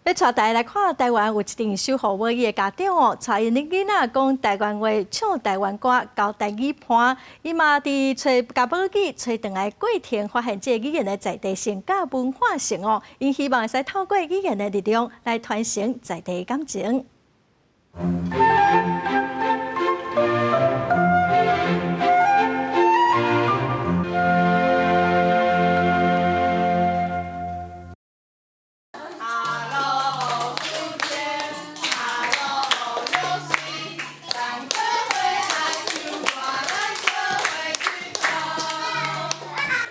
欲帶大家來看台灣有一陣守護母語的家長哦，帶𪜶的囡仔講台灣話、唱台灣歌、交台語伴，伊嘛佇揣共母語揣轉來過程，發現這個語言的在地性佮文化性哦，𪜶希望會使透過語言的力量來傳承在地感情。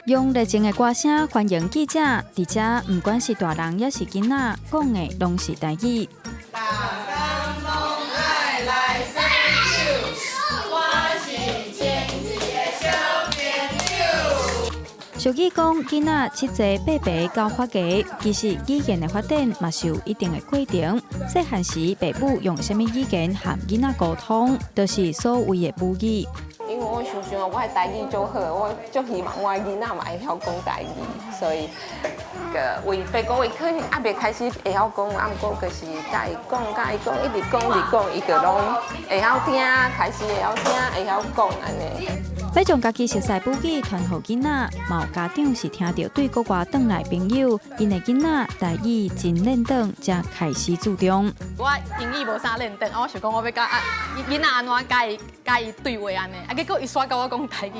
用熱情的歌聲歡迎記者，佇遮毋管是大人抑是囡仔，講的攏是台語。逐工攏愛來洗手，我是清氣的小朋友。俗語講，囡仔七歲八白到發芽，其實語言的發展嘛是有一定的過程。細漢時，爸母用啥物語言和囡仔溝通，就是所謂的母語。因為我想想我的台語足好，我足希望我的囡仔嘛會曉講台語，所以個為別講話可能猶未開始會曉講，啊毋過就是共伊講，共伊講，一直講一直講，伊就攏會曉聽，開始會曉聽，會曉講按呢。欲將家己熟似母語傳予囡仔，嘛有家長是聽著對國外轉來朋友，𪜶的囡仔台語真輪轉，才開始注重。我英語無啥輪轉，啊，我想講我欲佮啊囡仔按怎共伊共伊對話按呢，啊，結果伊煞共我講台語。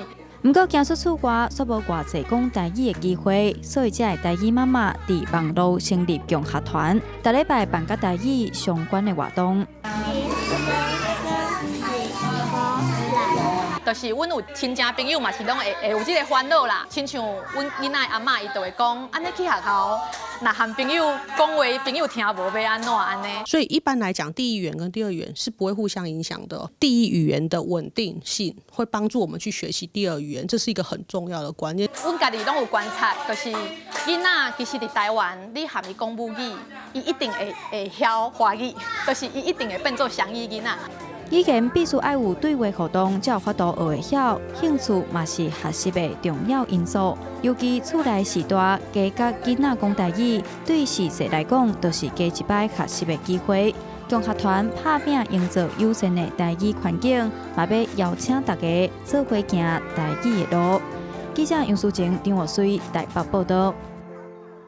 毋過行出厝外，煞無偌濟講台語的機會，所以才會台語媽媽佇網路成立共學團，逐禮拜辦佮台語相關的活動。就是阮有親戚朋友嘛是攏會會有這個煩惱啦，親像阮囡仔的阿嬤，伊就會講，按呢去學校，若和朋友講話，朋友聽無欲按怎按呢。所以一般來講，第一語言跟第二語言是不會互相影響的。第一語言的穩定性會幫助我們去學習第二語言，這是一個很重要的觀念。阮家己攏有觀察，就是囡仔其實佇台灣，你和伊講母語，伊一定會會曉華語，就是伊一定會變做雙語囡仔。語言必須愛有對話互動，才有法度學會曉。興趣嘛是學習的重要因素。尤其厝內序大，加佮囡仔講台語，對序細來講，就是加一擺學習的機會。共學團拍拚營造友善的台語環境，嘛欲邀請大家做伙行台語的路。記者楊淑晴、張岳水台北報導。